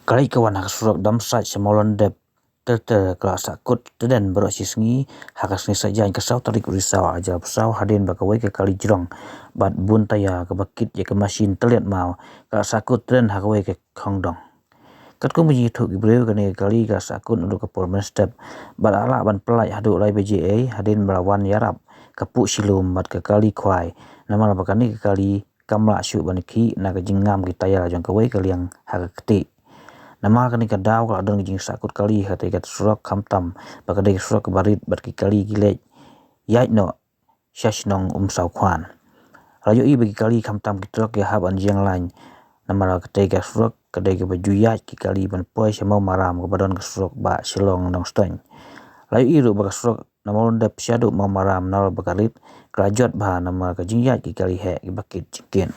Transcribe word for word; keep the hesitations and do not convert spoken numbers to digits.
Ka leit ka wan ha ka surok Damsait sha Mawlyndep ter ter ka la sahkut tdien baroh shi sngi. Ha ka sngi Saitjaiñ ka saw tarik u Risaw ar hajar arphew saw, hadien ba kawei ka kali jrong bad bun taia kaba kit ïa ka mashin tylliat maw ka la sahkut tdien ha kawei ka khongdong. Katkum ka jingïathuh ki briew, kane ka kali ka la sahkut naduh ka por mynstep bad la lah ban pyllait haduh lai baje ei, hadien ba la wan ïarap ka puh shilum bad ka kali khwai, namar ba kane ka kali kam lah shuh ban ïakhih na ka jingngam ki taia jong kawei ka liang ha ka ktieh. Namar kane ka daw ka la don ka jingsahkut kali ha katei ka surok, khamtam ba ka dei ka surok kaba rit bad ki kali ki leit ïaid noh sha shnong Umsawkhwan. La ïohi ba ki kali khamtam ki trok ki hap ban jngai lain, namar ba katei ka surok ka dei kaba ju ïaid ki kali ban poi sha Mawmaram kaba don ka surok ba Shillong Nongstoiñ. La ïohi ruh ba ka surok na Mawlyndep shaduh Mawmaram, namar ba ka rit, ka la jot bha namar ka jingïaid ki kali heh kiba kit jingkit.